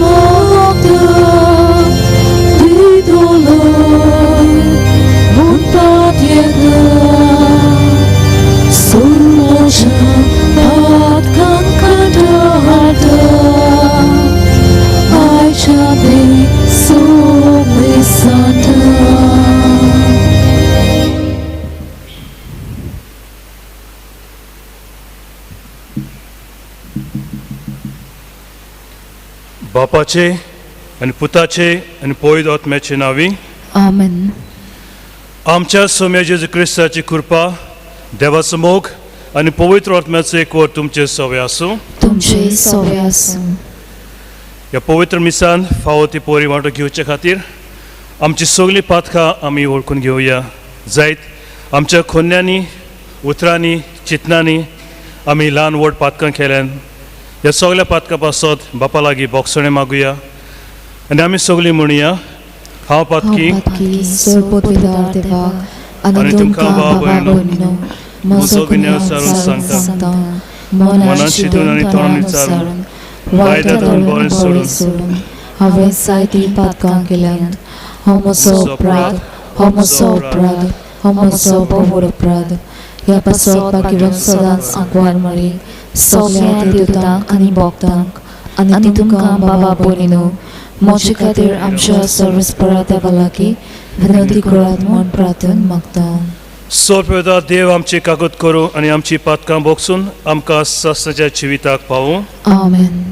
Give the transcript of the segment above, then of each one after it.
मागता दितलोय म्हूण पातयेता सोडमोच्या पातकांक हाडटा आयच्या ते सगळे सांता. बापाचे आनी पुताचे आनी पवित्र आत्म्याचे नांवी. आमेन. आमच्या सोम्या जेजू क्रिस्ताची कृपा, देवाचो मोग आनी पवित्र आत्म्याचो एकवट तुमचे सवे आसूं. तुमचे सवे आसूं. ह्या पवित्र मिसान फावो ती पोरी वांटो घेवचे खातीर आमची सगळीं पातकां आमी वळखून घेवया. जायत आमच्या खोन्यांनी, उतरांनी, चिंतनांनी आमी ल्हान व्हड पातकां केल्यान, ह्या सगळ्या पातकां पासत बापा लागीं बोगसणें मागुया आनी आमी सगळीं म्हणुया, हांव पातकी. हांव पातकी सोडपोतदार देवाक आनी तुमकां बाबा भयणीनो म्हजो गुन्यांव सारून सांगता. मनान चिंतून आनी तोंडान विचारून, वायट धरून बरें सोडून हांवें जायतीं पातकां केल्यांत. हो म्हजो अपराध, हो म्हजो अपराध, हो म्हजो भोव अपराध. ह्या पासत भाग्यवंत सदांच आंकवार मरी, सगळ्या देवतांक आनी भक्तांक आनी तुमकां बाबा भयणीनो म्हजे खातीर आमच्या सर्वेस्परा देवा लागीं विनंती करात म्हूण प्रार्थन मागता. सोपयोदा देव आमची कागद करूं आनी आमची पातकां बोगसून आमकां सासणाच्या जिविताक पावूं. आमेन.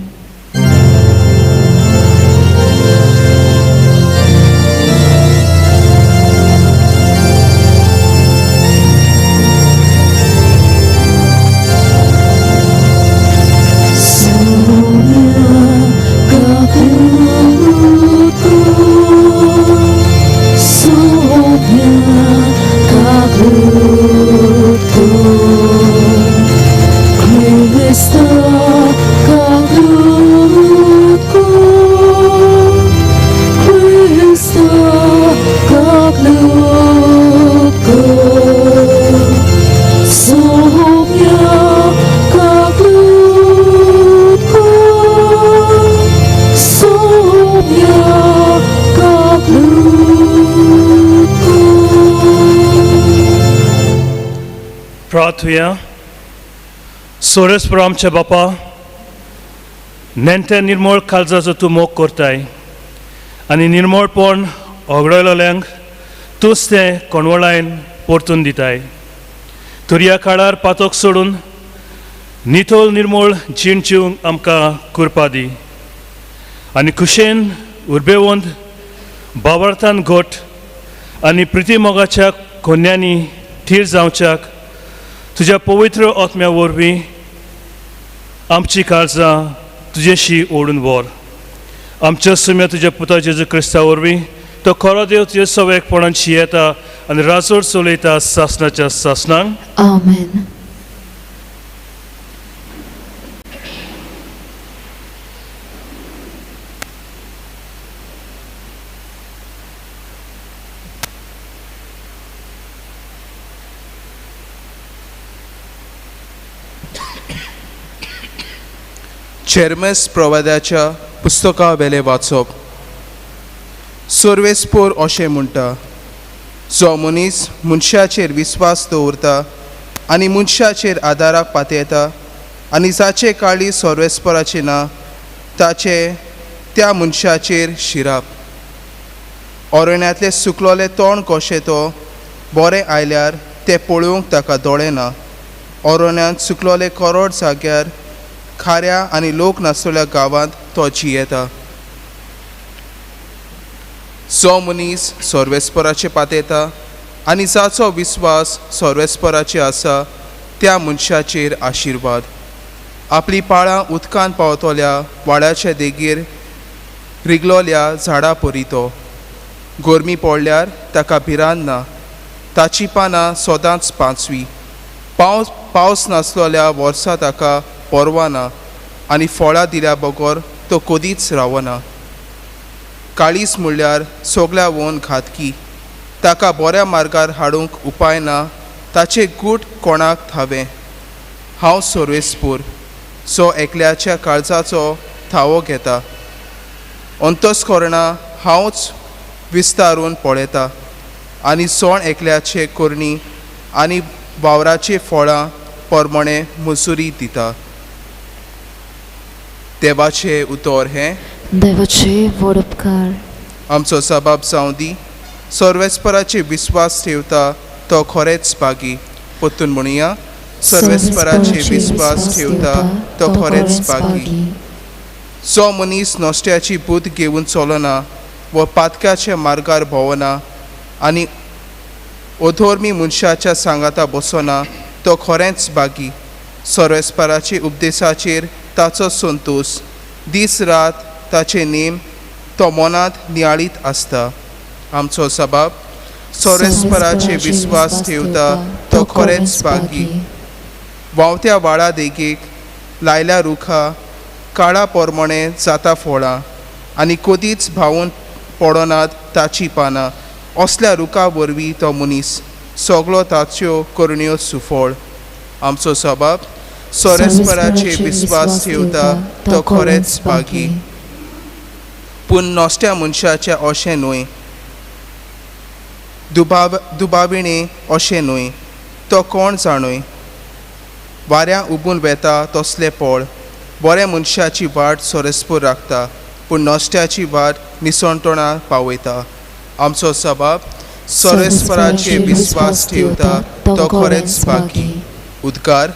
प्रार्थुया. सोरसपुर आमच्या बापा, नेणटे निर्मळ काळजाचो तूं मोग करताय आनी निर्मळपण ओगडयलोल्यांक तूंच तें कोणवळायन परतून दिताय. तर ह्या काळार पातक सोडून नितळ निर्मळ जीण जिवंक आमकां कृपा दी आनी खुशेन उर्बेवंत बावर्थान घट आनी प्रिती मोगाच्या कोन्यांनी थीर जावच्याक तुज्या पवित्र आत्म्या वरवीं आमची काळजां तुजेशी ओडून व्हर. आमच्या सुम्या तुज्या पुता जेजू क्रिस्ता वरवीं, तो खरो देव, तुजे सवयपणान शियेता आनी राजोड चलयता सासणाच्या सासणांक. आमेन. चेरमेस प्रवादाच्या पुस्तका वेलें वाचप. सर्वेस्पोर अशें म्हणटा, जो मनीस मनशाचेर विस्वास दवरता आनी मनशाचेर आदाराक पातयेता आनी जाचे काळी सर्वेस्पराचें ना, ताचे त्या मनशाचेर शिराप. अरण्यांतलें सुकलोलें तोंड कशें तो बरें आयल्यार तें पळोवंक ताका दोळे ना. अरण्यांत सुकलोलें कोरड जाग्यार, खाऱ्या आनी लोक नासलेल्या गांवांत तो जियेता. जो मनीस सर्वेस्पराचे पातयेता आनी जाचो विस्वास सर्वेस्पराचे आसा, त्या मनशाचेर आशिर्वाद. आपली पाळां उदकान पावतल्या वाड्याच्या देगेर रिगलोल्या झाडा परी तो. गरमी पडल्यार ताका भिरांत ना, ताची पानां सदांच पांचवी. पावस पावस नासलेल्या वर्सा ताका पर्वा ना आनी फळां दिल्या बगर तो कदीच रावना. काळीज म्हणल्यार सगल्या वोन घातकी, ताका बऱ्या मार्गार हाडूंक उपाय ना. ताचे गूट कोणाक थावें? हांव सर्वेस्पूर, जो एकल्याच्या काळजाचो थावो घेता. अंतस्करणां हांवच विस्तारून पळयता आनी सण एकल्याचे करणी आनी वावराचे फळां परमणे मजुरी दिता. देवाचें उतर हें. देवाचे व्हड उपकार. आमचो सबाब जावं दी. सर्वेस्पराचे विस्वास ठेवता तो खरेंच भागी. परतून म्हणुया, सर्वेस्पराचे विस्वास ठेवता तो खरेंच भागी. जो मनीस नश्ट्याची बूद घेवन चलना व पातक्याच्या मार्गार भोंवना आनी अधर्मी मनशाच्या सांगाता बसना तो खरेंच भागी. सर्वेस्पराचे उपदेशाचेर ताचो संतोश, दीस रात ताचे नेम तो मनांत नियाळीत आसता. आमचो सबाब सर्वेस्पराचे विस्वास ठेवता तो खरेंच भागी. व्हांवत्या व्हाळा देगेक लायल्या रुखा काळा पोरमणे जाता फळां आनी कदीच भावून पडनात ताची पानां. असल्या रुखा वरवीं तो मनीस सगलो ताच्यो करण्यो सुफळ. आमचो सबाब सर्वेस्पराचे विस्वास ठेवता तो खरेंच भागी. पूण नश्ट्या मनशाचें अशें न्हय, दुबाविणें अशें न्हय, तो कोण जाणूय वाऱ्या उबून वेता तसलें पळ. बऱ्या मनशाची वाट सोरेस्पूर राखता पूण नश्ट्याची वाट निसणटणा पावयता. आमचो सबाब सोरेस्पराचे विस्वास ठेवता तो खरेंच भागी. उद्गार.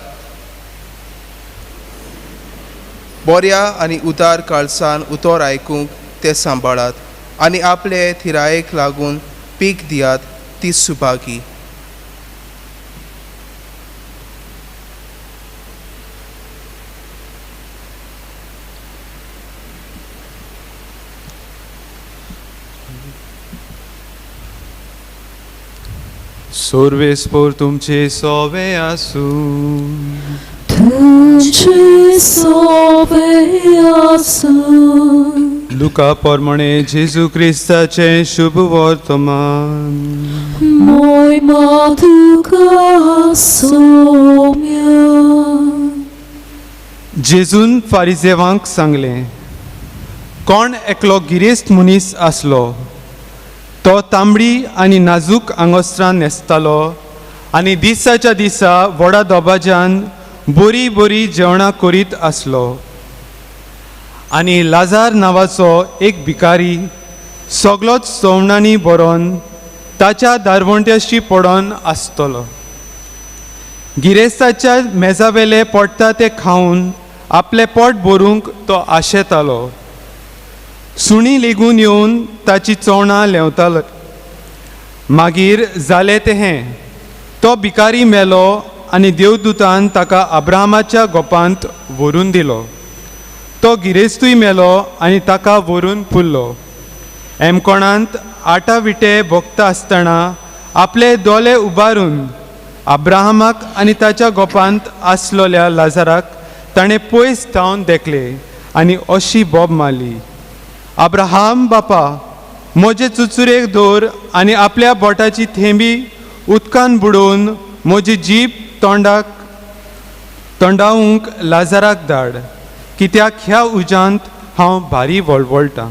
बऱ्या आनी उदार काळसान उतर आयकूंक ते सांबाळात आनी आपले थिरायेक लागून पीक दियात ती सुभागी. सर्वेस्पोर तुमचे सोवे आसूं. तुमचे सोवे आसूं. लुका प्रमाणे जेजू क्रिस्ताचें शुभ वर्तमान. मोयमा तुका सोम्या. जेजून फारिजेवांक सांगलें, कोण एकलो गिरेस्त मनीस आसलो, तो तांबडी आनी नाजूक आंगोस्त्रां न्हेसतालो आनी दिसाच्या दिसा व्हडा दबाज्यान बरी बरी जेवणां करीत आसलो. आनी लाजार नांवाचो एक भिकारी सगलोच सवणांनी भरोन ताच्या दारवंट्याशी पडोन आसतलो. गिरेस्ताच्या मेजावेले पडटा तें खावन आपलें पोट भरूंक तो आशेतालो. सुणी लेगून येवन ताची चोवणां लेंवतालो. मागीर जालें तें हें, तो भिकारी मेलो आनी देवदूतान ताका अब्राहमाच्या गोपांत व्हरून दिलो. तो गिरेस्तूय मेलो आनी ताका व्हरून पुरलो. एमकोणांत आटा विटे भोगता आसतना आपले दोले उबारून अब्राहमाक आनी ताच्या गोपांत आसलोल्या लाजाराक ताणें पयस धांवन देखले आनी अशी बोब मारली, अब्राहम बापा, म्हजे चुचुरेक दवर आनी आपल्या बोटाची थेंबी उदकान बुडोवन म्हजी जीब तोंडावंक लाजाराक धाड, कित्याक ह्या उज्यांत हांव भारी वळवळटां.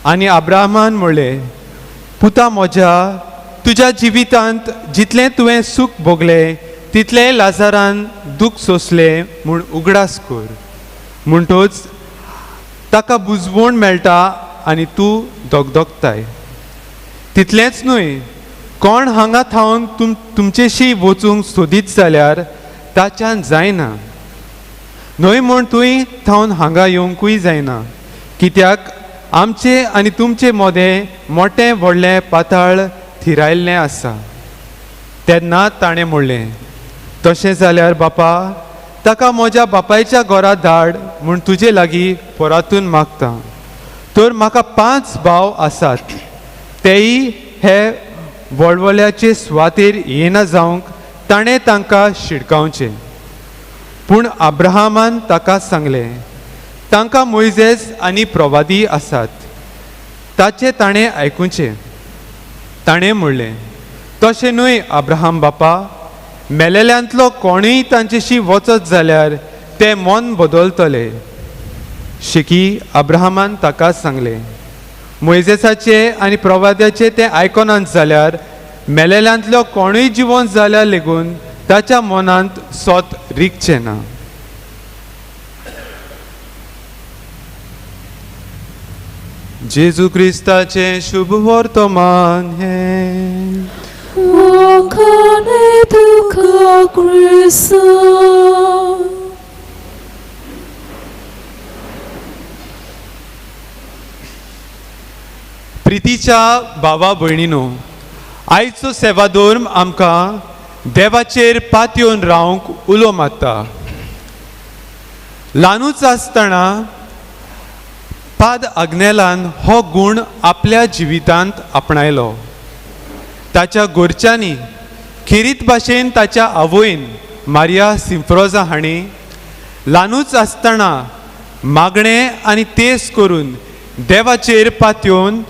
आनी अब्राहमान म्हणलें, पुता म्हज्या, तुज्या जिवितांत जितलें तुवें सूख भोगलें तितलें लाजारान दूख सोंसलें म्हूण उगडास कर, म्हणटोच ताका बुजवण मेळटा आनी तूं दगदगताय. तितलेंच न्हय, कोण हांगा थावन तुमचेशी वचूंक सोदीत जाल्यार ताच्यान जायना, न्हय म्हूण तुवें थावन हांगा येवंकूय जायना, कित्याक आमचे आनी तुमचे मदें मोटें व्हडलें पाताळ थिरायल्लें आसा. तेन्ना ताणें म्हणलें, तशें जाल्यार बापा, ताका म्हज्या बापायच्या घरा धाड म्हूण तुजे लागीं परतून मागता. तर म्हाका 5 भाव आसात, तेय हे वळवळ्याचे सुवातेर येना जावंक ताणें तांकां शिडकावचें. पूण अब्राहमान ताका सांगलें, तांकां मोयजेस आनी प्रवादी आसात, ताचें ताणें आयकुचें. ताणें म्हणलें, तशें न्हय अब्राहम बापा, मेलेल्यांतलो कोणूय तांचेशी वचत जाल्यार ते मन बदलतले. शेकी अब्राहमान ताका सांगलें, मोयजेसाचे आनी प्रवाद्याचे तें आयकनात जाल्यार मेलेल्यांतलो कोणूय जिवन जाल्यार लेगून ताच्या मनांत सोत रिगचें ना. जेजू क्रिस्ताचें शुभ वर्तमान हें. वाखाणे तुका क्रिस्ता. प्रितीच्या भावा भयणीनो, आयचो सेवाधर्म आमकां देवाचेर पातयेवन रावंक उलो मारता. ल्हानूच आसतना पाद आग्नेलान हो गूण आपल्या जिवितांत आपणायलो. ताच्या घरच्यांनी खेरीत भाशेन ताच्या आवयन मारिया सिम्फ्रोजा हांणी ल्हानूच आसतना मागणें आनी तेज करून देवाचेर पातयेवन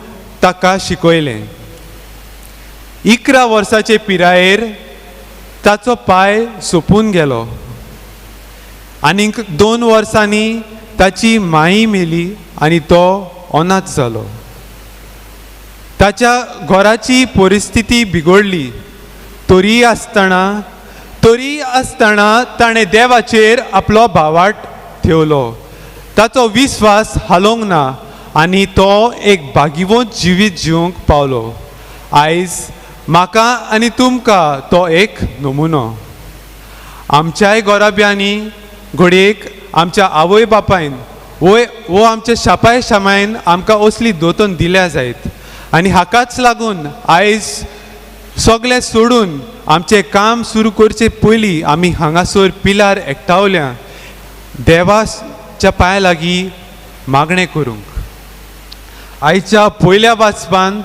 ताका शिकयलें. 11 वर्साचे पिरायेर ताचो पांय सोंपून गेलो. आनीक 2 वर्सांनी ताची माई मेली आनी तो अनाथ जालो. ताच्या घराची परिस्थिती बिगडली तरी आसतना ताणें देवाचेर आपलो भावाट ठेवलो. ताचो विस्वास हालोवंक ना आनी तो एक भागिवंत जिवीत जिवंक पावलो. आयज म्हाका आनी तुमकां तो एक नमुनो. आमच्याय घराब्यांनी घडयेक आमच्या आवय बापायन वो आमच्या शापाय शामायन आमकां असली दोतोन दिल्या जायत आनी हाकाच लागून आयज सगळें सोडून आमचें काम सुरू करचे पयलीं आमी हांगासर पिलार एकठावल्या देवाच्या पांया लागीं मागणें करूंक. आयच्या पयल्या वाचपान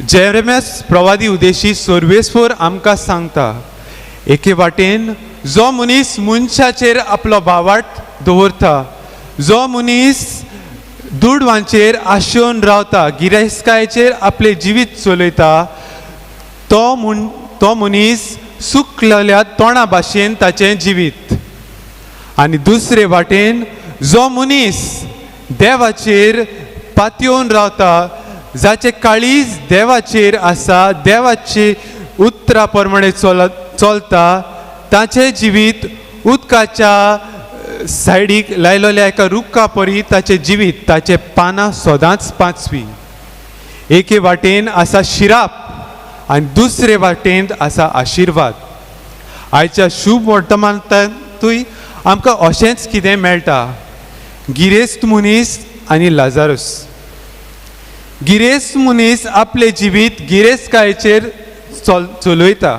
जेरेमियास प्रवादी उदेशी सर्वेस्पर आमकां सांगता, एके वाटेन जो मनीस मनशाचेर आपलो भावाट दवरता, जो मनीस दुडवांचेर आशेवन रावता, गिरेस्तकायेचेर आपलें जिवीत चलयता, तो मनीस सुकलेल्या तोंडा भाशेन ताचें जिवीत. आनी दुसरे वाटेन जो मनीस देवाचेर पातयेवन रावता, जाचें काळीज देवाचेर आसा, देवाचे उतरा प्रमाणे चलता, ताचें जिवीत उदकाच्या सायडीक लायलेल्या एका रुखा परी ताचें जिवीत, ताचें पानां सदांच पांचवी. एके वाटेन आसा शिराप आनी दुसरे वाटेन आसा आशिर्वाद. आयच्या शुभ वर्तमानांतूय आमकां अशेंच कितें मेळटा. गिरेस्त मनीस आनी लाजारस. गिरेस्त मनीस आपलें जिवीत गिरेस्तकायेचेर चलयता,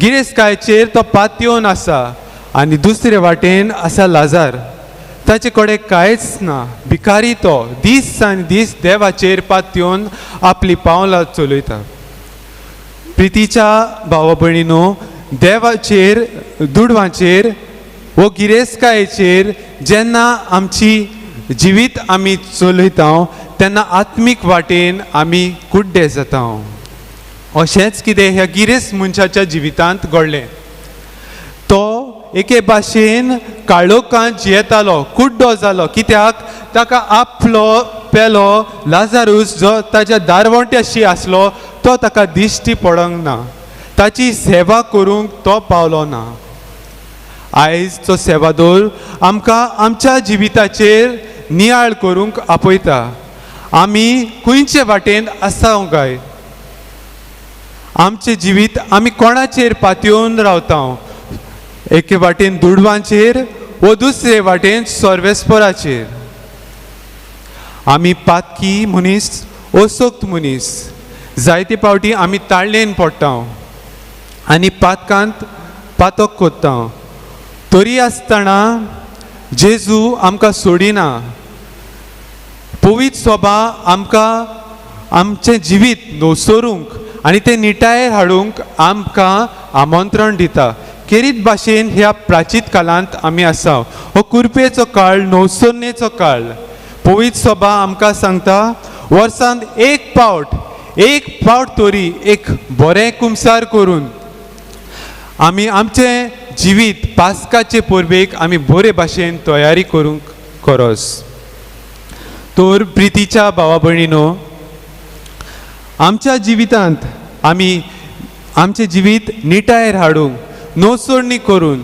गिरेस्तकायेचेर तो पातयेवन आसा आनी दुसरे वाटेन आसा लाजार, ताचे कडेन कांयच ना, भिकारी तो दीस आनी दीस देवाचेर पातयेवन आपली पावलां चलयता. प्रितीच्या भावा भयणीनो, देवाचेर दुडवांचेर वो गिरेस्तकायेचेर जेन्ना आमची जिवीत आमी चलयता तेन्ना आत्मीक वाटेन आमी कुड्डे जाता. अशेंच कितें ह्या गिरेस्त मनशाच्या जिवितांत घडलें. तो एके भाशेन काळोखांत जियेतालो, कुड्डो जालो, कित्याक ताका आपलो पेलो लाजारूस जो ताच्या दारवंट्याशी आसलो तो ताका दिश्टी पडोंक ना, ताची सेवा करूंक तो पावलो ना. आयज तो सेवादोर आमकां आमच्या जिविताचेर नियाळ करूंक आपयता. आमी खंयचे वाटेन आसा काय? आमचें जिवीत आमी कोणाचेर पातयेवन रावता? एके वाटेन दुडवांचेर वो दुसरे वाटेन सर्वेस्पराचेर. आमी पातकी मनीस, असक्त मनीस, जायते फावटी आमी ताळ्ळेन पडटा आनी पातकांत पातक कोत्ता. तरी आसतना जेजू आमकां सोडिना. पवित्र सोबा आमकां आमचें जिवीत नवसरूंक आनी तें निटायेर हाडूंक आमकां आमंत्रण दिता. खेरीत भाशेन ह्या प्राचीत काळांत आमी आसा. हो कुरपेचो काळ, नवसरणेचो काळ. पवित्र सोबा आमकां सांगता, वर्सांत एक फावट तरी एक बरें कुमसार करून आमी आमचें जिवीत पास्काचे परबेक आमी बरे भाशेन तयारी करूंक गरज. तर प्रितीच्या भावा भयणीनो, आमच्या जिवितांत आमी आमचें जिवीत निटायेर हाडूंक नोसोडणी करून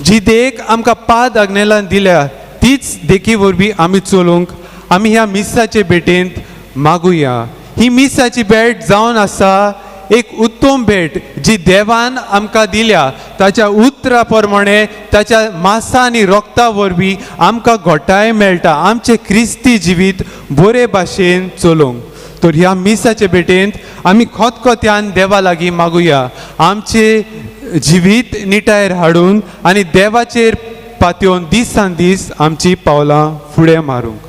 जी देख आमकां पाद आग्नेलान दिल्या तीच देखी वरवीं आमी चलूंक आमी ह्या मिसाचे भेटेंत मागुया. ही मिसाची भेट जावन आसा एक उत्तम भेट जी देवान आमकां दिल्या. ताच्या उतरा प्रमाणे ताच्या मासा आनी रोगता वरवीं आमकां घोटाय मेळटा आमचें क्रिस्ती जिवीत बरे भाशेन चलोवंक. तर ह्या मिसाचे भेटेंत आमी खोतखोत्यान देवा लागीं मागुया आमचें जिवीत निटायेर हाडून आनी देवाचेर पातयेवन दिसान दीस आमची पावलां फुडें मारूंक.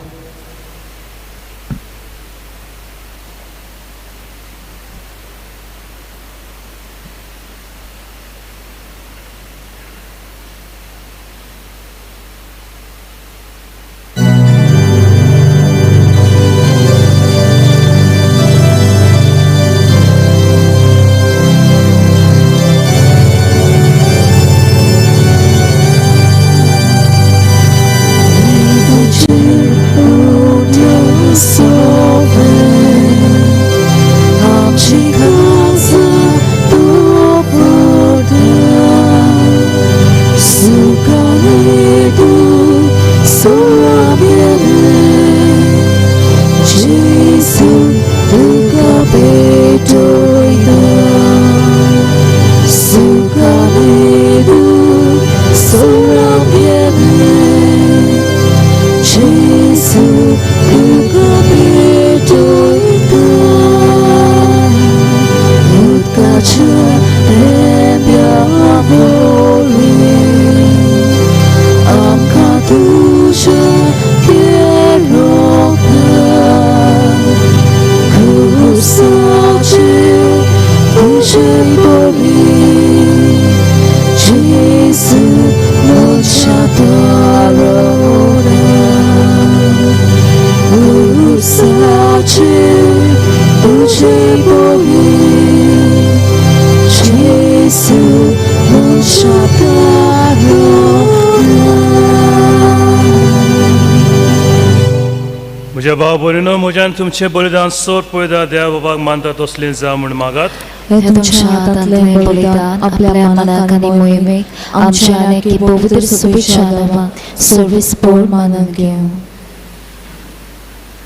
म्हज्या भाव भयणीनो, म्हज्यान तुमचें बलिदान सोर पळयता देवा बाबाक मानता तसलें जावं म्हूण मागात. हे तुमच्या हातांतलें बलिदान आपल्या मनाक आनी मोहिमेक आमच्या आनी पवित्र शुभेच्छा देवाक सर्वीस पोळ मानून घेवं.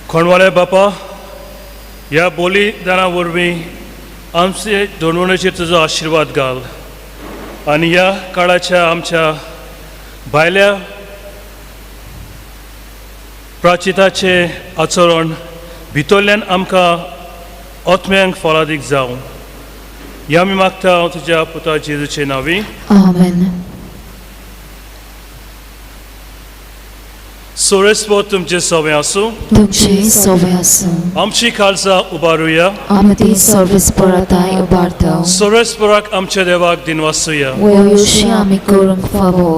कोणवाले बापा, ह्या बलिदाना वरवीं आमचे दणवणेचेर तुजो आशिर्वाद घाल आनी ह्या काळाच्या आमच्या भायल्या प्राचिताचें आचरण भितरल्यान आमकां आत्म्यांक फळादीक जावं. ह्या आमी मागता हांव तुज्या पुता जेजूचे नांवी. आमेन. सोरेस्पो तुमचें सवें आसूं. तुमचें सवें आसूं. आमची काळजां उबारुया. आमी ती सर्वेस्पराताय उबारता. सोरेस्पराक आमच्या देवाक दिनवासुया. वयोशी आमी करूंक फावो.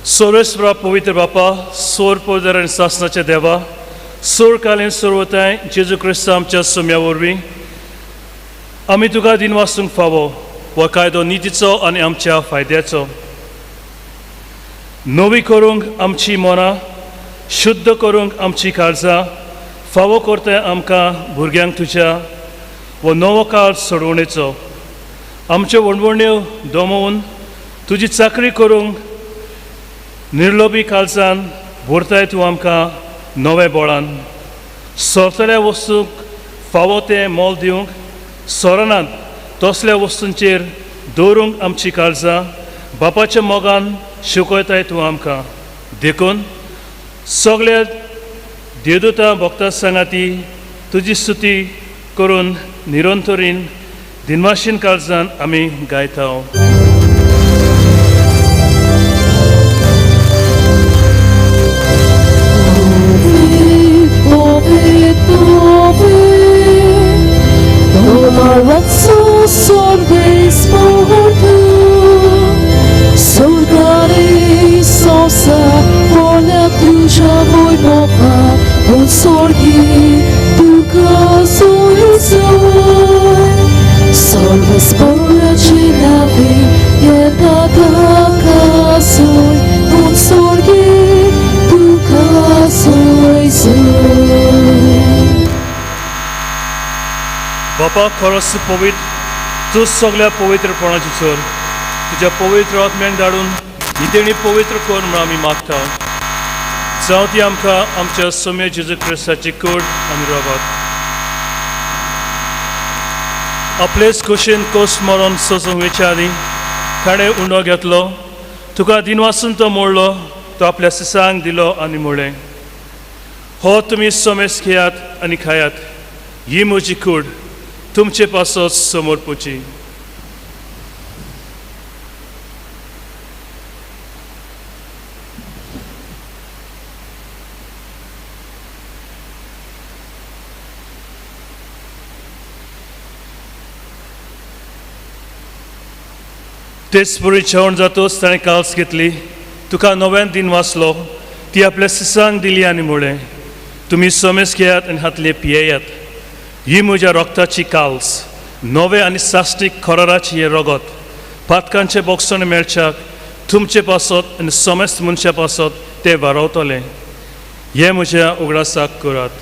सोरेस्परा पवित्र बापा, सोर पवित्र आनी सासनाच्या देवा, सोर कालीन सोरवताय जेजू क्रिस्त आमच्या सोम्या वरवीं आमी तुका दिनवासूंक फावो हो कायदो नितीचो आनी आमच्या फायद्याचो. नवी करूंक आमची मनां, शुद्ध करूंक आमची काळजां, फावो करताय आमकां भुरग्यांक तुज्या हो नवो काळ सोडवणेचो. आमच्यो वणवण्यो दमोवन तुजी चाकरी करूंक निर्लोभी काळजान भरताय तूं आमकां नवे बळान. सरतल्या वस्तूंक फावो तें मोल दिवंक सरनात तसल्या वस्तूंचेर दवरूंक आमची काळजां बापाच्या मोगान शिकयताय तूं आमकां. देखून सगळ्या देवदूतां भक्ता सांगाती तुजी स्तुती करून निरंतरीन दिनवाशीन काळजान आमी गायता. Solves por la बापा खरोच पवित्र, तूं सगळ्या पवित्रपणाची चोर, तुज्या पवित्र आत्म्याक धाडून नितेणी पवित्र कर म्हूण आमी मागता. जावं ती आमकां आमच्या सोम्या जेजू क्रिस्ताची कूड आनी रगत. आपलेच कुशीन कोस मरोन सोसूंक वयच्या आदीं ताणें उंडो घेतलो, तुका दिनवासून तो मोडलो, तो आपल्या सिसांक दिलो आनी म्हणलें, हो तुमी सोमेस घेयात आनी खायात, ही म्हजी कूड तुमचे पासत समर्पुची. तेच परी जेवण जातच ताणें काल्स घेतली, तुका नव्यान दिन वाचलो, ती आपल्या सिसांक दिली आनी म्हणलें, तुमी सोमेस घेयात आनी हातले पियेयात, ही म्हज्या रोगताची काल्स, नवे आनी साश्टीक खराराची हें रगत, पातकांचें बोगसण मेळच्याक तुमचे पासत आनी सोमेस्त मनशा पासत तें वारवतलें. हें म्हज्या उगडासाक करात.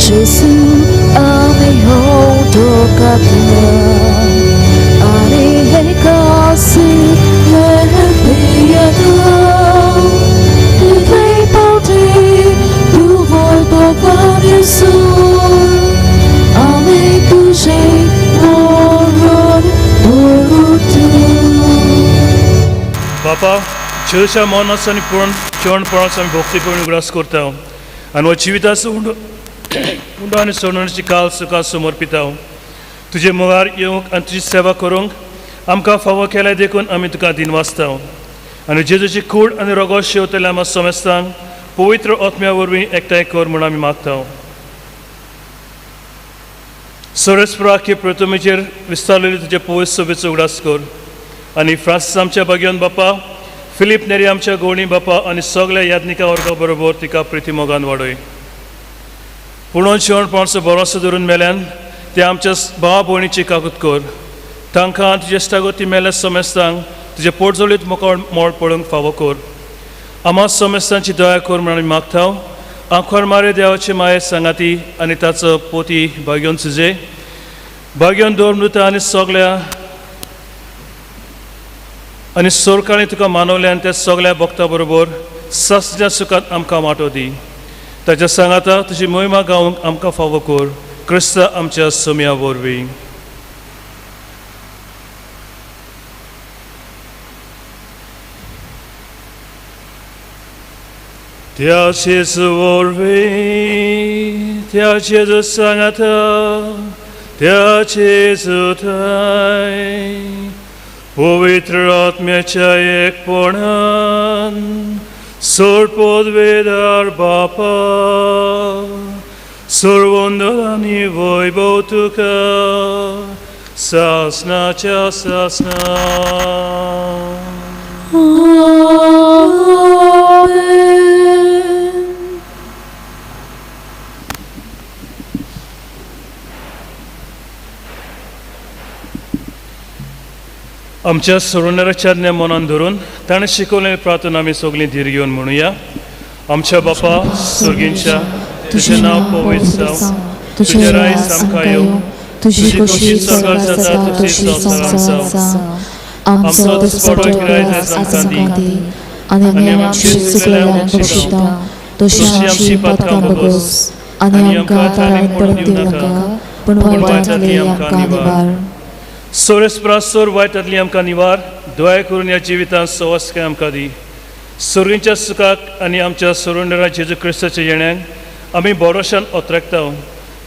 Gesù ami hodokata ani hekasi lehpiyata Tuve pauti tu voi pokvar Yesu ami tuje moron porutu. बापा, जेजूच्या मरणाचो आनी पूर्ण जेवणपणाचो आमी भक्तीपणी उगडास करता आनी हो जिविताचो उंडो उंडो आनी सोडण्याची काल सुखा समर्पिता. तुजे मुखार येवंक आनी तुजी सेवा करूंक आमकां फावो केल्या देखून आमी तुका दिनवासता. आनी जेजूची कूड आनी रोगो शेवतल्या आमकां समेस्तांक पवित्र आत्म्या वरवीं एकठांय कर म्हूण आमी मागता. सोरेस्पराखे प्रथमेचेर विस्तारलेली तुजे पवित्र सभेचो उगडास कर आनी फ्रांसीस आमच्या बागेवन बापा, फिलीप नेरी आमच्या गोवणी बापा आनी सगळ्या याज्ञिका वर्गा बरोबर तिका प्रिती मोगान वाडय. पुणून जेवणपणाचो भरोसो धरून मेल्यान ते आमच्या भावा भयणीची काकूत कर. तांकां तुजे इश्टागती मेल्या समेस्तांक तुजे पोटजोळीत मुखार मोळ पळोवंक फावो कर. आमा समेस्तांची दया कर म्हूण आमी मागता. आंखोर मारे देवाचे माये सांगाती आनी ताचो पोती भाग्योन सुजे भाग्योन दवर मृत आनी सगळ्या आनी सोरकाळी तुका मानवल्यान त्या सगळ्या भक्ता बरोबर ससच्या सुखात आमकां वांटो दी. ताच्या सांगाता तुजी मोहिमा गावंक आमकां फावो कर. क्रिस्त आमच्या सोम्या वरवीं. त्या जेजू वरवीं, त्या जेजू सांगाता, त्या जेजू थांय पवित्र आत्म्याच्या एकपणान सोड पदवेदार बापा, सर्वंदर आनी वैभव तुका सासनाच्या सासना. आमच्या सोडणाराच्या आज्ञा मनान धरून ताणें शिकवलेली प्रार्थना आमी सगळीं धीर घेवन म्हणुया. आमच्या बापा सर्गींच्या, तुजें नांव पवित्र जावं, तुजें रायस आमकां येवं, तुजी खोशी स्वर्गार जाता तशी संवसारांत जावं. आमचो दिसपडो गिरायक आमकां दी आनी आमची चुकलेल्यांक बक्षिता तशी आमची पातकां बगोस आनी आमकां ताळेन पडूंक दिवं नाका, पूण वायटांतली आमकां निवार. सोरेस प्रासोर वायटांतली आमकां निवार. दया करून ह्या जिवितांत सवासकाय आमकां दी. सोरींच्या सुखाक आनी आमच्या सोडणारा जेजू क्रिस्ताच्या येण्याक आमी भरोशान ओतरेकता.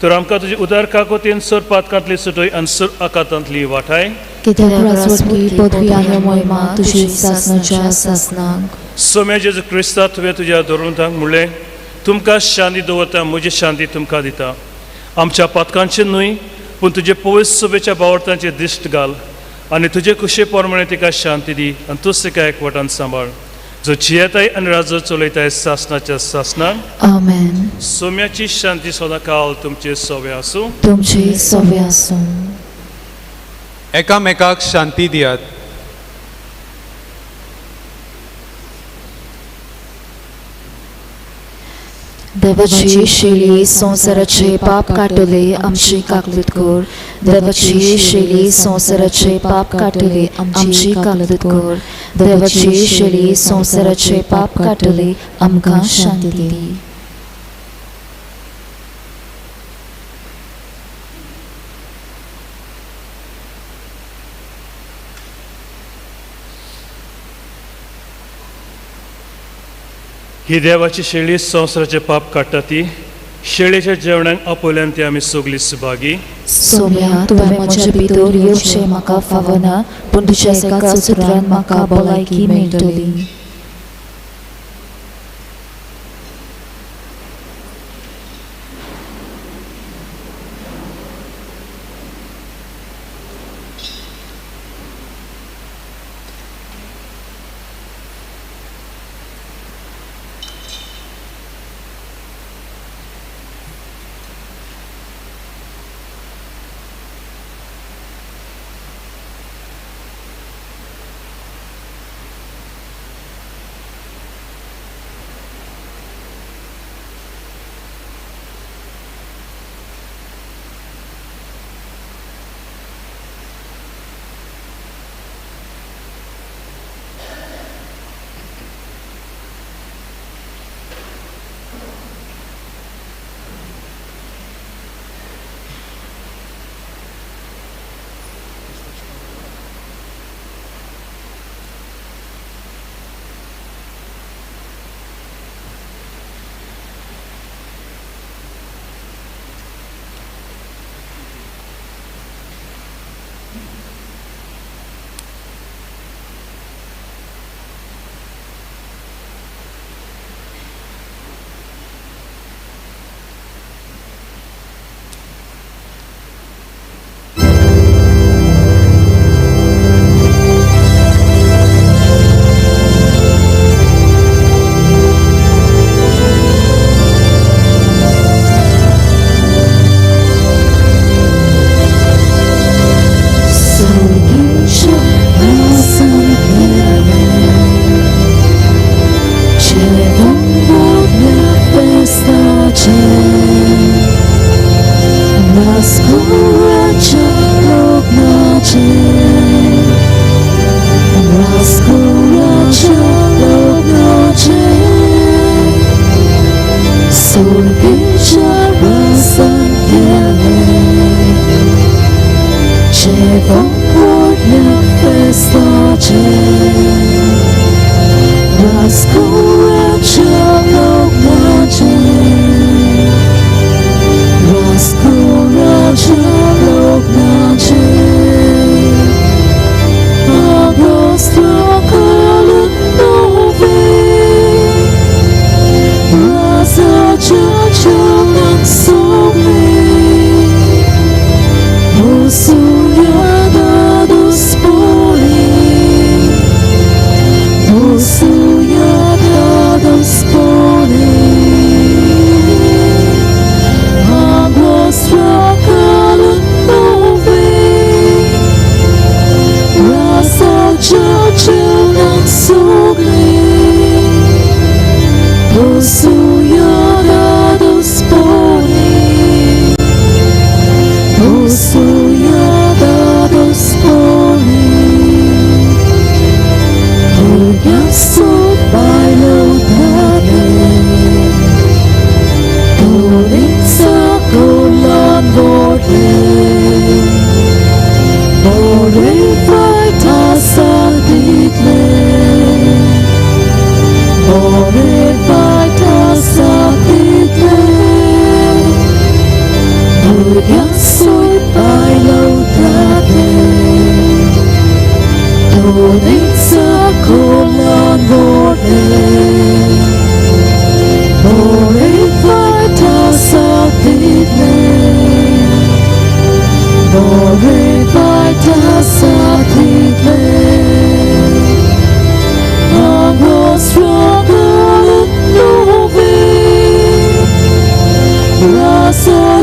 तर आमकां तुजी उदार काकोतीन सोर पातकांतली सुटय आनी सोर आकातांतली वाठाय. कित्याक राजवटकी पदवी आनी मोहिमा तुजी सासनाच्या सासनाक. सोम्या जेजू क्रिस्ता, तुवें तुज्या धोरणांक म्हणलें, तुमकां शांती दवरता, म्हजी शांती तुमकां दिता. आमच्या पातकांचे न्हय पूण तुजे पवित्र सभेच्या बावडतांचे दिश्ट घाल आनी तुजे कुशे प्रमाणे तिका शांती दी आनी तूंच तिका एकवटान सांबाळ. जो जियेताय आनी राज्य चलयताय सासनाच्या सासनाक. आमेन. सोम्याची शांती सदांकाल तुमचे सोवे आसूं. तुमचे सोवे आसूं. एकामेकाक शांती दियात. देवाची शेली संवसाराचे पाप काडटले आमची काकलूत कर. देवाची शेली संवसाराचे पाप काडटले आमची काकलूत कर. देवाची शेली संवसाराचे पाप काडटले आमकां शांती दी. ही देवाची शेळी संवसाराचे पाप काडटा ती शेळीच्या जेवणाक आपयल्यान ती आमी सगळी सुभागी. सोम्या, तुवें म्हजे भितर येवचें म्हाका फावना, पूण तुज्या एका सुत्रान म्हाका भलायकी मेळटली.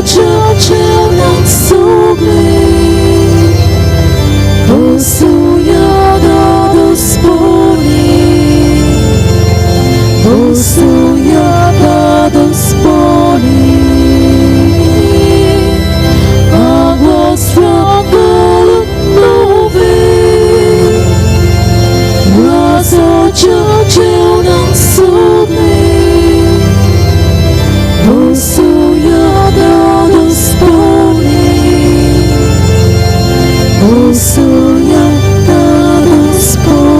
जेवणाक सगळे बसुया दादोसपणी बसुया दादोसपणी Aguas nove Razoच्या जेवणाक सगळे बसुया दादोसपणी बसुया दादोसपणी.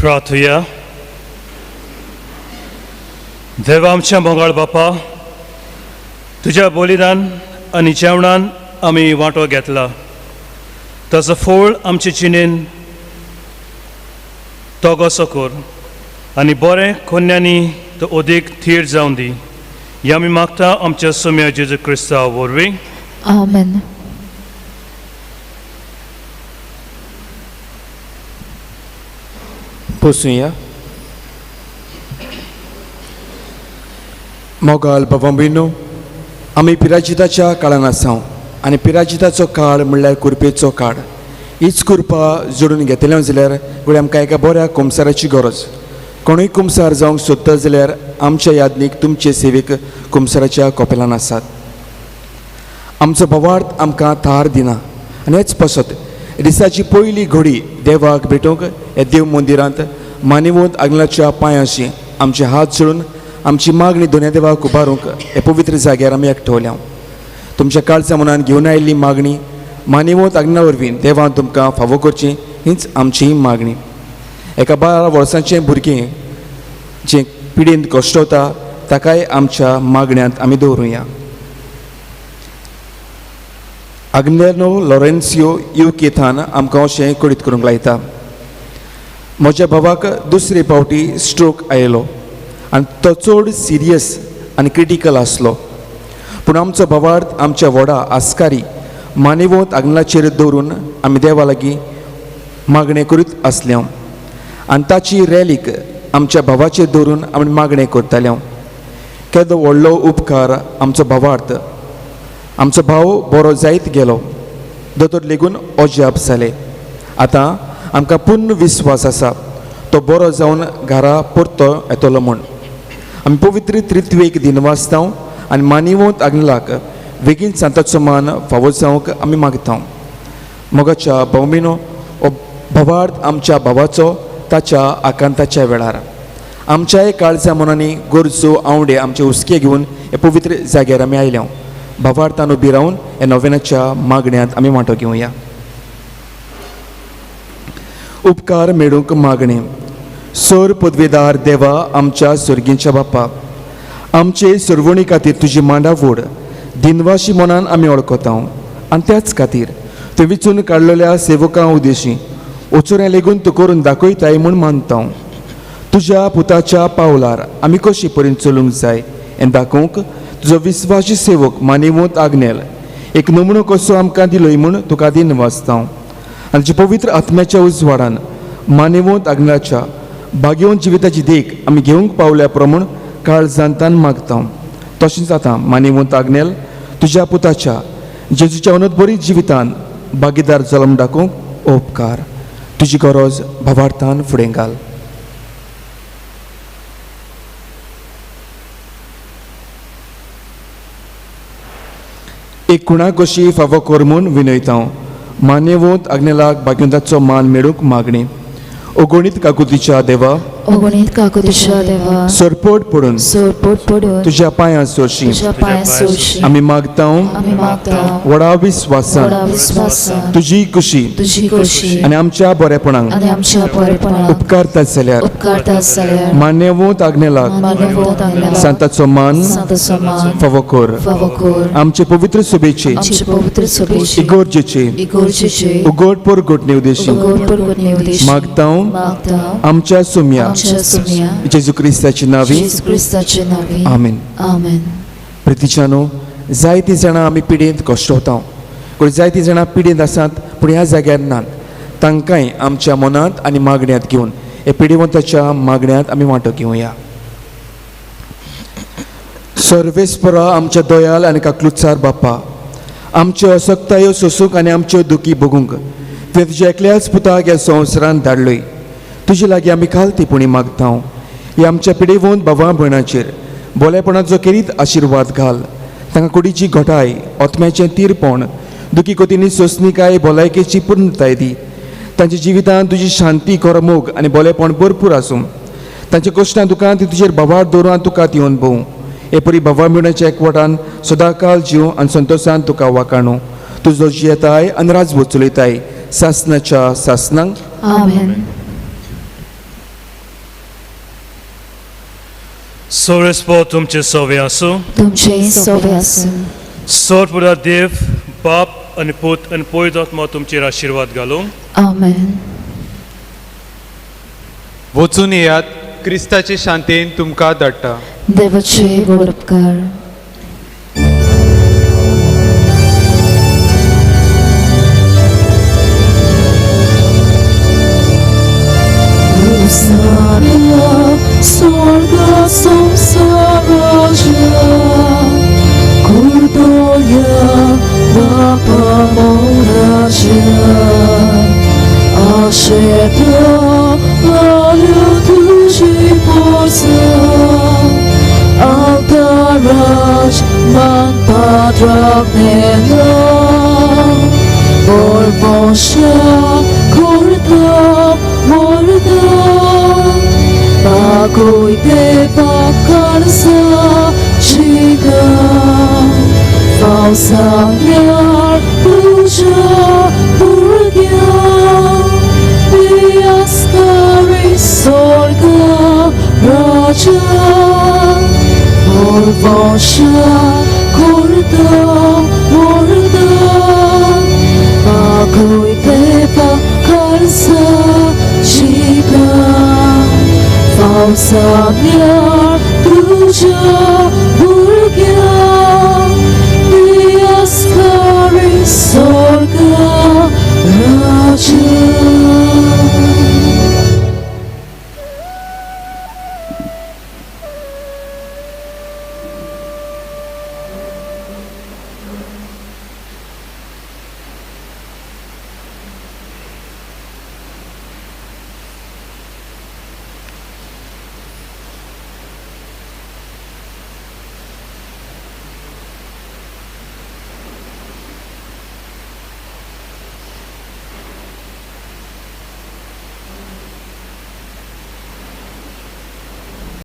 प्रार्थुया. देवा आमच्या मोगाळ बापा, तुज्या बलिदान आनी जेवणान आमी वांटो घेतला, ताचो फळ आमचे जिणेन तो कसो कर आनी बरें कोन्यांनी तो अदीक थीर जावन दी. ह्या आमी मागता आमच्या सोम्या जेजू क्रिस्तांव वरवीं. आमेन. बसुया. मोगाल बाबा भयणो, आमी पिराजिताच्या काळान आसा आनी पिराजिताचो काळ म्हणल्यार कुरपेचो काळ. हीच कुरपा जोडून घेतले जाल्यार घडये आमकां एका बऱ्या कुमसाराची गरज. कोणूय कुमसार जावंक सोदता जाल्यार आमच्या यादनीक तुमचे सेवेक कुमसाराच्या कोपेलान आसात. आमचो भावार्थ आमकां थार दिना आनी हेच पासत दिसाची पयली घडी देवाक भेटोवंक ह्या देव मंदिरांत मानिवंत आग्नेलाच्या पांयांशी आमचे हात जोडून आमची मागणी दोन्या देवाक उबारूंक हे पवित्र जाग्यार आमी एकठवल्या. तुमच्या काळजा मनान घेवन आयिल्ली मागणी मानिवंत आग्नेला वरवीं देवान तुमकां फावो करची हीच आमची मागणी. एका 12 वर्सांचें भुरगें जें पिडेंत कश्टवता ताकाय आमच्या मागण्यांत आमी दवरुया. आग्नेलो लॉरेन्सियो UK थान आमकां अशें कळीत करूंक लायता. म्हज्या भावाक दुसरे फावटी स्ट्रोक आयलो आनी तो चड सिरियस आनी क्रिटिकल आसलो, पूण आमचो भावार्थ आमच्या व्हडा आस्कारी मानिवंत आग्नेलाचेर दवरून आमी देवा लागीं मागणें करीत आसले आनी ताची रॅलीक आमच्या भावाचेर दवरून आमी मागणें करताले. केदो व्हडलो उपकार आमचो भावार्थ. आमचो भाव बरो जायत गेलो, दोतोर लेगून अजाप जाले. आतां आमकां पूर्ण विस्वास आसा तो बरो जावन घरा परतो येतलो म्हूण. आमी पवित्र त्रित्वेक दिनवासता आनी मानिवंत आग्नेलाक बेगीन सांताचो मान फावो जावंक आमी मागता. मोगाच्या भोवमिनो हो भावार्थ आमच्या भावाचो ताच्या आकांताच्या वेळार आमच्याय काळजा मनांनी गरजो आंवडे आमचे हुस्के घेवन हे पवित्र जाग्यार आमी आयल्या. भावार्थान उबी रावन ह्या नोवेनाच्या मागण्यांत आमी वांटो घेवया. उपकार मेळूंक मागणें. सोर पदवेदार देवा आमच्या सर्गींच्या बापा, आमचे सरवणी खातीर तुजी मांडावड दिनवाशी मनान आमी वळखता आनी त्याच खातीर तूं विचून काडलेल्या सेवकां उदेशी ओचोऱ्या लेगून तूं करून दाखयताय म्हूण मानता. तुज्या पुताच्या पावलार आमी कशी परीन चलूंक जाय हें दाखोवंक तुजो विस्वासी सेवक मानेवंत आग्नेल एक नमुनो कसो आमकां दिलोय म्हूण तुका दिनवासता. आनी तुज्या पवित्र आत्म्याच्या उजवाडान मानेवंत आग्नेलाच्या भाग्यवंत जिविताची देख आमी घेवंक पावल्या प्रमाण काळजांतान मागता. तशेंच आतां मानेवंत आग्नेल तुज्या पुताच्या जेजूच्या अनंत जिवितान भागीदार जल्म दाखोवंक उपकार. तुजी गरज भावार्थान फुडें घाल. एक कुणा कशी फावो कर म्हूण विनयता. मान्यवंत आग्नेलाक भाग्यवंताचो मान मेळूंक मागणी. अगणीत काकुतीच्या देवा, अगणीत काकुतीच्या देवा, सरपट पडून सरपट पडून तुज्या पांयां सोरशी तुज्या पांयां सोरशी आमी मागता, आमी मागता व्हडा विस्वासान व्हडा विस्वासान तुजी कुशी तुजी खोशी आनी आमच्या बरेपणाक आनी आमच्या बरेपणाक उपकारता जाल्यार उपकारता जाल्यार मान्यवंत आग्नेलाक मान्यवंत आग्नेलाक सांताचो मान सांताचो मान फावो कर. फावो कर. आमचे पवित्र सभेचे आमचे पवित्र सभेचे इगोर्जेचे इगोर्जेचे उगड परगटणे उदेशी उगड परगटणे उदेशी मागता मागता आमच्या सुम्या आमच्या सुम्या जेजू क्रिस्ताचे नांवी जेजू क्रिस्ताचे नांवी. आमेन. आमेन. प्रतिच्यानो, जायतीं जाणां आमी पिडेंत कश्टवता, पूण जायतीं जाणां पिडेंत आसात पूण ह्या जाग्यार नात. तांकांय आमच्या मनांत आनी मागण्यांत घेवन हे पिडेवंताच्या मागण्यांत आमी वांटो घेवया. सर्वेस्परा आमच्या दयाल आनी काकलुचार बापा, आमच्यो असक्तायो सोसूंक आनी आमच्यो दुखी भोगूंक तुवें तुज्या एकल्याच पुताक ह्या संवसारांत धाडलोय. तुजे लागीं आमी खालतीपणी मागता ह्या आमच्या पिडेवंत भावा भयणाचेर बोलेपणाचो केरीत आशिर्वाद घाल. तांकां कुडीची घटाय, आत्म्याचें तीरपण, दुखी कोतींनी सोंसणीकाय, भलायकेची पूर्णताय दी. तांच्या जिवितांत तुजी शांती, खरो मोग आनी बोलेपण भरपूर आसूं. तांच्या कश्टां दुकान ती तुजेर भावार दवरून आनी तुका दिवन भोंवूं. हे परी भावा भयणाच्या एकवटान सदांकाल जीव आनी संतोशान तुका वाकाणू. तुजो जियेताय आनी राजवट चलयताय सासनाच्या सासनांक. आमेन. सोरेस्पो तुमचे सोवे आसूं. तुमचे सोवे आसूं. सोर देव बाप आनी पूत आनी पवित्र आत्मो तुमचेर आशिर्वाद घालूं. आमेन. वचून येयात, क्रिस्ताचे शांतेन तुमकां धाडटा. देवाचे व्हड उपकार. Sorga samsaraja Kurdoya Vapamoraja Asheta Lalu tuji porsa Altaraj Man padragnena Borvosha Kurda Morda Pagoide pakarsa chiga Falsa yar puja purgya Diaskari sorga raja Orvosha kurda morda Pagoide pakarsa chiga Falsa yar puja purgya Diaskari sorga raja.